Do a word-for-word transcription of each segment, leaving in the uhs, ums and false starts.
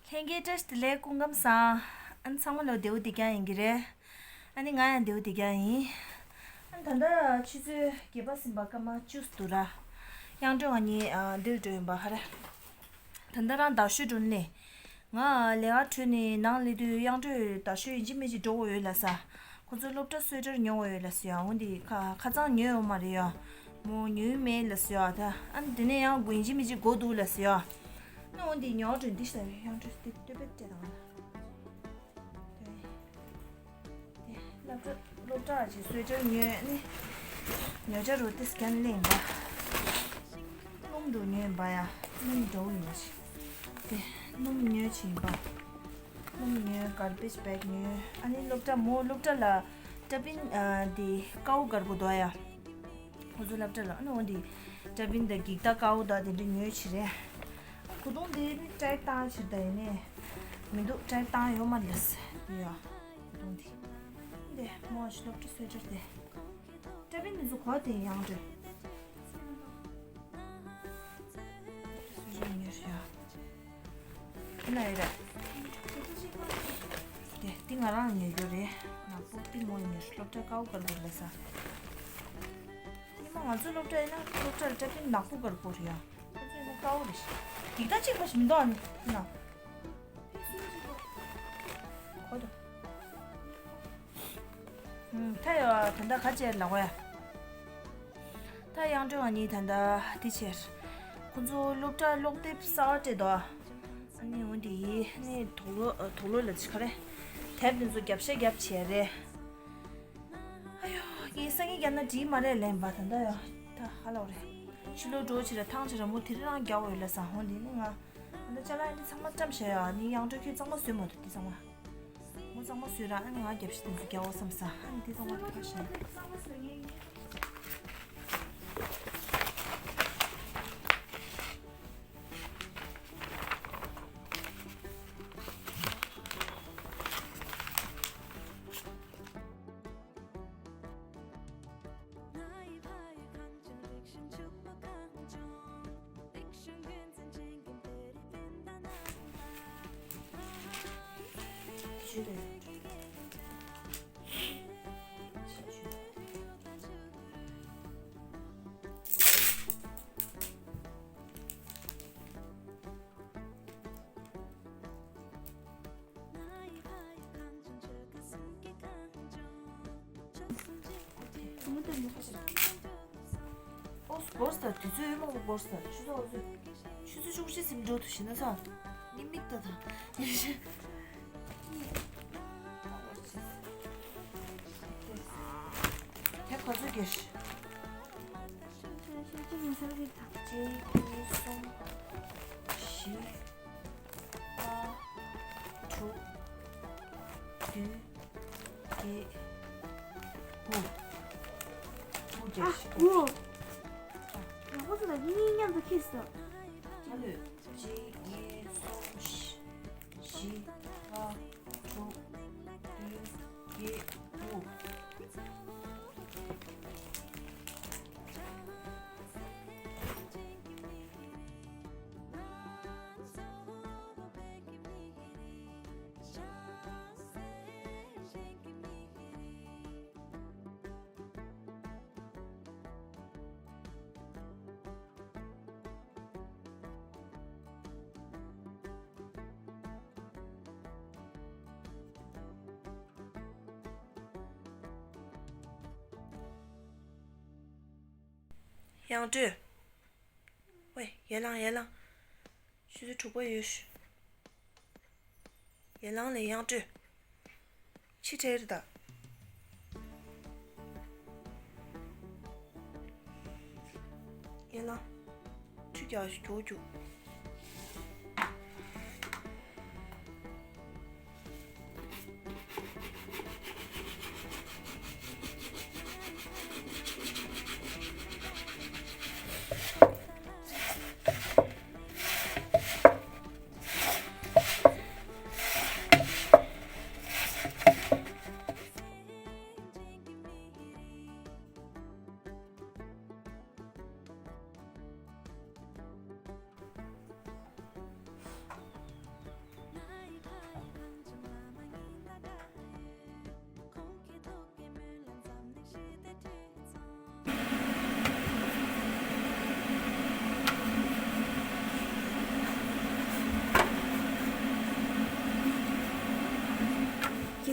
ལྷན་རྒྱས་བཀྲ་ཤིས་བདེ་ལེགས། སྐུ་ཁམས་བཟང་། ཨ་ནི་ཚང་མ་ལོ་བདེ་པོ་བདེ་རྐྱང་ཡིན་གྱི་རེད། ཨ་ནི་ང་ཡང་བདེ་པོ་བདེ་རྐྱང་ཡིན། ཨ་ནི་ད་ལྟ་ཆུ་ཚོད་བརྒྱད་པ་ཟིན་པ་སྐར་མ་བཅུ་འདུག་ར། དབྱངས་སྒྲོན་ང་གཉིས་ཨ་འདིར་འགྲོ་ཡིན་པ་ཧ་རེ། ད་ལྟ་རང་རྡ་ཤོད་འགྲོ་ནས། ང་ལས་ཀ་གྲོལ་ནས་ནང་སླེབས་དུས་དབྱངས་སྒྲོན་རྡ་ཤོད་ཡིན་གཅིག་མིན་གཅིག་འགྲོ་དགོས་ཡོད་ལབ་ས། ཁོ་ཚོ་སློབ་གྲྭ་གསོལ་ཇ་ཉོ་དགོས་ཡོད་ལབ་ས་ཡ། འོ་འདི་ཁ་ཁ་རྩང་ཉོས་ཡོད་མ་རེད་ཡ། མོ་ཉོས་མེད་ལབ་ས་ཡ། ད་ཨ་ནི་དེ་ནས་ཡང་དགོས་ཡིན་གཅིག་མིན་གཅིག་དགོས་འདུག་ལབ་ས་ཡ། ཨ་ནི་འོ་འདི་ཉོ་འགྲོ་འདི་ཤ་དབྱངས་སྒྲོན་འདི་སྟོད་པས་སྤྲད་དང་ལ། དེ་སློབ་གྲྭ་སློབ་གྲྭ་ཅིག་གསོལ་ཇ་ཉོས་ནི། ཉོ་ཆ་རུ་ཏི་སི་ཀན་ལེན་པ། སྣུམ་རུ་ཉོས་པ་ཡ། སྣུམ་འདྲ་བོ་ཡིན་པ་ཞིག་དེ་སྣུམ་ཉོས་ཕྱིན་པ། སྣུམ་ཉོས། གར་བེཇ་བེག་ཉོས། ཨ་ནི་སློབ་གྲྭ་མོ་སློབ་གྲྭ་ལ་ཏྲ་པིན་ཨ་དེ་ཀའུ་གར་པོ་དོ་ཡ། ཁོ་ཚོ་སློབ་གྲྭ་ལ་ཨ་ནི་འོ་འདི་ཏྲ་པིན་དང་གིག་ཏ་ཀའུ་དང་དེ་འདྲ་ཉོས་ཕྱིན་རེད། གོ་དོང་དེ་ནི་ཏྲེག་བཏང་ཕྱིར་ད་ཡིན་ནས་མི་འདུག་ཏྲེག་བཏང་ཡོད་མ་རེད་ལ་ཟེར་དེ་ཡ། གོ་དོང་དེ་འདི་མོ་ཞིག་སློབ་གྲྭ་གསོལ་ཇ་དེ། ཏྲ་པིན་དེ་ཚོ་གོ་དེ་ཡང་འདྲ། སུ་ཞིག་ཉོས་ཤག་དེ་ན་ཡོད་རེད། དེ་དེ་ང་རང་ཉོས་རྒྱུ་རེད། ནག་པོ་པིང་མོ་ཉོས་ཤག་སློབ་གྲྭ་ཀའུ་གར་པོ་རེད་ས། ཉི་མ་ང་ཚོའི་སློབ་གྲྭ་ཡིན་ན་སློབ་གྲྭ་ལ་ཏྲ་པིན་ནག་པོ་གར་པོ་རེད་ཡ། ཁོ་ཚོ་ཡིན་ན་ཀའུ་རེད་ཤག་གིག་ཏ་གཅིག་པ་ཞིག་མི་འདུག་ཨ་ནི་ན། གོ་དང་། ད་ཡ་ད་ལྟ་ག་བྱས་ལ་གོ་ཡ། ད་དབྱངས་སྒྲོན་ང་གཉིས་ད་ལྟ་དེ་བྱས། ཁོ་ཚོ་སློབ་གྲྭ་ཀློག་དེབ་གསར་པ་སྤྲད་འདུག་ཨ་ནི་འོ་འདི་ཡིས་ནི་དུག་ལོག་དུག་ལོག་ལ་ཅི་ག་རེ། དེབ་དེ་ཚོ་རྒྱབ་ཤ་རྒྱབ་བྱས་རེད། ཨ་ཡོ། ངས་སང་ཉིན་རྒྱབ་ན་འགྲིག་མ་རེད་ལན་པ་ད་ལྟ་ཡ། ད་ཧ་ལོ་རེད། ཕྱི་ལོགས་འགྲོ་ཕྱིར་ཐང་ཆེ་ར་མོ་དེ་རང་རྒྱག་འོས་ལ་ས་ཧོ་འདི་ནི་ང་། ད་ལྟ་ཅ་ལག་འདི་ཚང་མ་བཀྲམ་བཞག་ཡ། ནི་དབྱངས་སྒྲོན་ཁྱོད་གཙང་མ་བཟོས་མ་ཐུབ་འདི་ཚང་མ། མོ་གཙང་མ་བཟོས་ར་ཨ་ནི་ང་རྒྱབ་ཤ་དེ་ཚོ་རྒྱག་འོ་བསམ་ས་ཨ་ནི་འདི་ཚང་མ་ཕར་བཞག་ཨོ་སྒོར་ས་དུས་ཚོད་ཡོད་མ་གོ་སྒོར་ས་ཆུ་ཚོད་ཨོ་ཚོད། ཆུ་ཚོད་བཅུ་གཅིག་ཟིན་འགྲོ་དུ་ཤི་ན་ས། ནི་མིག་ལྟ་དང་། དེ་ག་ཚོད་རྒྱས། གཅིག་གཉིས་གསུམ་བཞི། ལྔ། དྲུག་བདུན། བརྒྱད། དགུ། དགུ་རྒྱབ། ཨ་དགུ། ཡག་པོ་ཚོ་ལ་གཉིས་མཉམ་དུ་ཁེལ་སོང་། ཨ་ལོས། གཅིག་གཉིས་གསུམ་བཞི། བཞི། ལྔ། དྲུག་བདུན། བརྒྱད། དགུ། དབྱངས་སྒྲོན། ཝེ། ཡར་ལངས། ཡར་ལངས། ཆུ་ཚོད་དྲུག་པ་ཡོད་ཤག་ཡར་ལངས་ལས་དབྱངས་སྒྲོན། ཕྱི་དྲལ་རེད་ད། ཡར་ལངས། ཁྲུས་རྒྱག་ཞིག་རྒྱུག་རྒྱུག་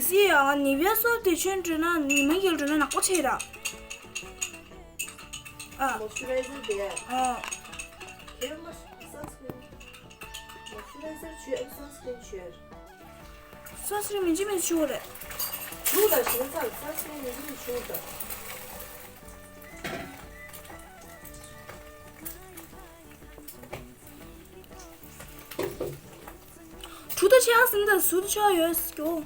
སི་ཡ་ནི་བི་ཡ་སོབ་དེ་ཁྱོད་འགྲོ་ན་ཉི་མ་ཡིན་འགྲོ་ན་ནག་པོ་ཆེ་ར། ཨ། མོ་སི་ཅུ་རའི་ཛར་དེ། ཨ། དེ་མ་སན་སི་ཀྲིན། མོ་སི་ཅུ་རའི་ཛར་བྱོས། ཨ་སན་སི་ཀྲིན་བྱོས། སན་སི་ཀྲིན་མིན་ཅི་མིན་ཅི་བྱུང་རེད། བྱུང་ད་ཞིང་ཚང་སན་སི་ཀྲིན་མིན་ཅི་མིན་བྱུང་ད། གྲུ་དང་ཆ་ཟིན་ད་ཟུར་ཆ་ཡོད་སྐྱོ།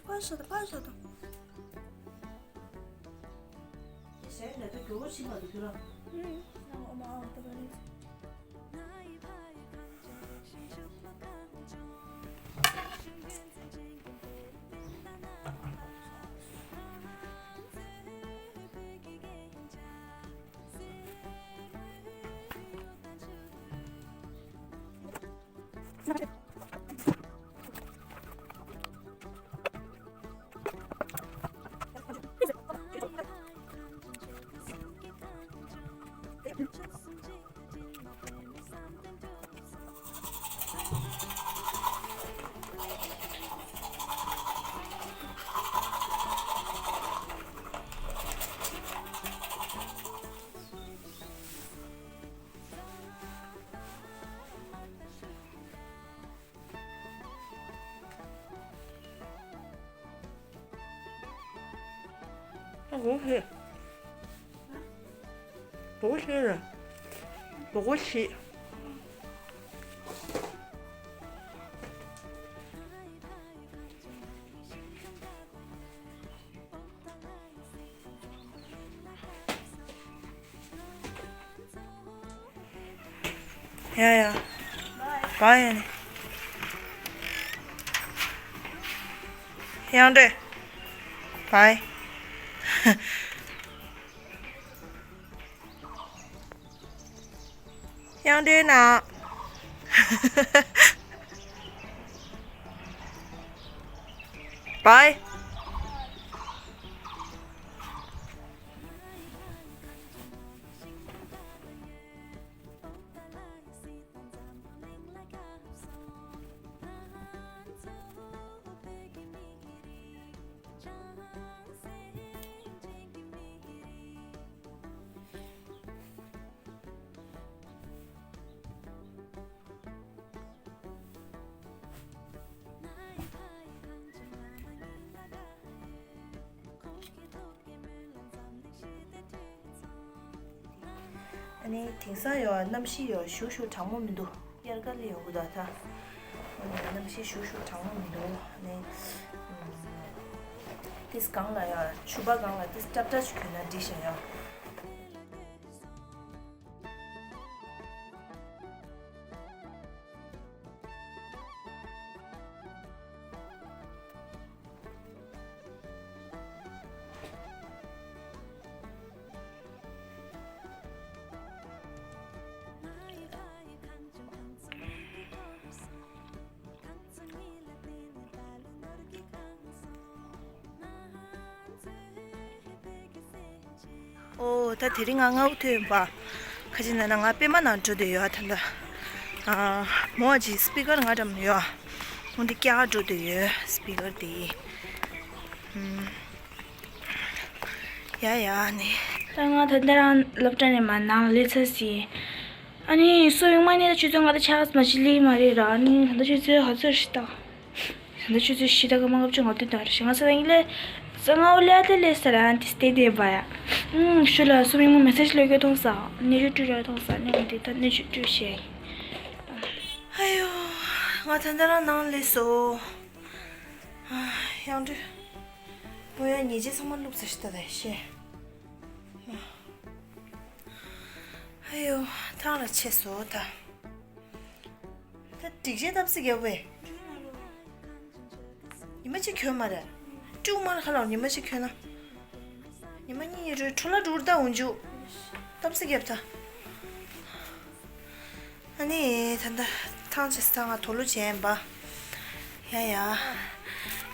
པ་ཤ་ད་པ་ཤ་ད། གཞན་ལ་ད་མགྱོགས་པོ་ཕྱིན་པ་འདུག་ཁྱོད་རང་། ཨུམ། ཨོ་མ་ཨོ་ད་ག་ནས། ཨ་གོ་ཧེ། གོ་ཧེ་ར། གོ་གོ་ཤི། ཡ་ཡ། བཱའི་ཡ་ནི། ཡང་འདྲེ། བཱའི། ཡང་འདྲེ་ན། བཱའི། ཨ་ནི་དེང་སང་ཡོད་གནམ་གཤིས་ཡོད་ཞུ་ཞུ་གྲང་མོ་མི་འདུག་དབྱར་ཁ་ལ་ཡོང་གི་འདུག་ད། ཨ་ནི་གནམ་གཤིས་ཞུ་ཞུ་གྲང་མོ་མི་འདུག་ཨ་ནི་ཏིས་གང་ལ་ཡོད་ཕྱུ་པ་གང་ལ་ཏིས་ཀྲབ་ཀྲབ་ཞིག་གྱོན་ན་འགྲིག་ཤག་ཡོད། ཨོ་ད་དེ་རིང་ང་ང་འུ་ཐོན་ཡིན་པ། ཁ་ཅིག་ན་ན་ང་པད་མ་ནང་འགྲོ་བསྡད་ཡོད་ད་ལྟ། ཨ་མོ་ཅིག་སི་པི་ཀར་ང་འགྲམ་ཡོད། འོ་འདི་བཀྱག་འགྲོ་བསྡད་ཡོད་སི་པི་ཀར་དེ། ཡ་ཡ་ནི། ད་ང་ད་ལྟ་རང་སློབ་གྲྭ་ནས་མར་ནང་ལ་སླེབས་ཚར་ཟིན། ཨ་ནི་སུ་ཡོང་མ་ནི་ད་ཆུ་ཚོད་ང་ད་ཆགས་མ་ཅི་ལི་མ་རེད་ར། ཨ་ནི་ད་ལྟ་ཆུ་ཚོད་ཧ་ཚོད་ཧྲི་ཏང་། ད་ལྟ་ཆུ་ཚོད་བཞི་དང་སྐར་མ་ལྔ་བཅུ་ང་བདུན་དང་རེ་ཞིག་ང་ས་དང་ཡིན་ལས། ས་ང་འོ་ལེ་ཨ་ཏེ་ལེ་ས་ར་ཨན་ཏི་སྟེ་དེ་བ་ཡ། ཨུམ་ཤུ་ལ་སུ་མི་མོ་མེ་སེ་ཇི་ལོས་གོ་ཐོང་ས། ནེ་ཇུ་ཀྲུ་ར་ཐོང་ས་ནེ་འོ་དེ་ད་ནེ་ཇུ་ཀྲུ་ཤེ། ཨ་ཡོ། ང་ད་ལྟ་རང་ནང་ལས་སོ། ཡང་འདྲི། མོ་ཡ་ཉེས་ཅན་ཚང་མ་བླུགས་ས་ཤི་ད་ད་ཤེ། ཨ་ཡོ། ཐང་ལ་ཆེ་སོ་ད། ད་སྒྲིག་ཆས་ལྟབ་སི་རྒྱབ་བས། ཉི་མ་གཅིག་གྱོན་མ་རེད། དཀྲུག་མར་ཁ་ལ་ཉི་མ་གཅིག་གྱོན་ན། ཉི་མ་གཉིས་རུ་འཕྲོ་ལ་འགྲུར་ད་འོན་ཇུ། ལྟབ་སི་རྒྱབ་ད། ཨ་ནི་ད་ལྟ་ཐང་ཆད་སོང་། ང་དུག་ལོག་བྱས་ཡིན་པ། ཡ་ཡ།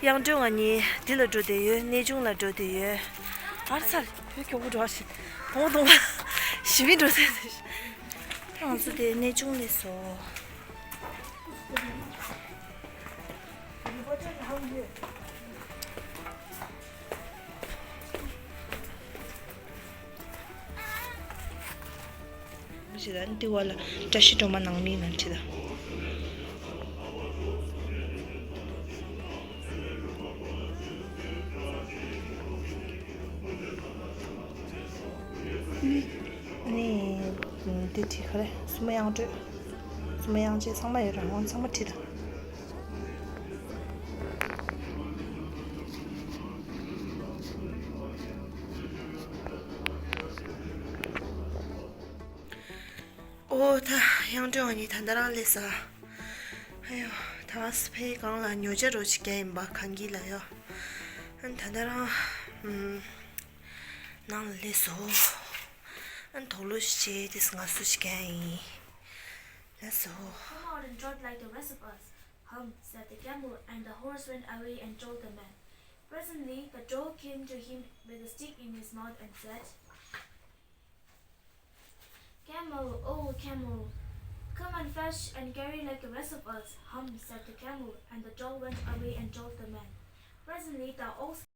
གཡང་སྒྲོན་ང་གཉིས་འདི་ལ་འགྲོ་བསྡད་ཡོད། གནས་ཆུང་ལ་འགྲོ་བསྡད་ཡོད། ཨར་ཚར་བོད་གྱོང་པོ་འགྲོ་བ་ཞིག་དོང་དོང་ཞི་མི་འགྲོ་ཟེར། ང་ཚོ་དེ་གནས་ཆུང་སླེབས་སོང་། ཞེས་དང་འདི་བ་ལ་བཀྲ་ཤིས་སྒྲོལ་མ་ནང་མི་ནང་ཁྲིད་དང་། ནི་འདི་ཁྲིད་ག་རེ་སྲུང་མ་དབྱངས་སྒྲོན། སྲུང་མ་དབྱངས་ཅན་ཚང་མ་ཡོད་རང་དབང་ཚང་མ་ཁྲིད་དང་། ཨོ་ད་གཡང་སྒྲོན་ང་གཉིས་ད་ལྟ་རང་སླེབས་ས། ཨ་ཡོ། ད་ཕའི་སྒང་ལ་ཉོ་ཆ་རོ་ཅིག་རྒྱག་ཡིན་པ་གངས་སྐྱིད་ལ་ཡོ། ཨ་ད་ལྟ་རང་ཨམ་ནང་ལ་སླེབས་སོང་། ཨ་དུག་ལོག་ཅིག་བྱས་དེ་ང་སུ་ཞིག་རྒྱག་ཡིན། ལགས་སོ། Come out and trot like the rest of us, hum, said the camel, and the horse went away and told the man. Presently, the troll came to him with a stick in his mouth and said, Camel, oh camel, come and fetch and carry like the rest of us, hum, said the camel, and the troll went away and told the man. Presently, the ox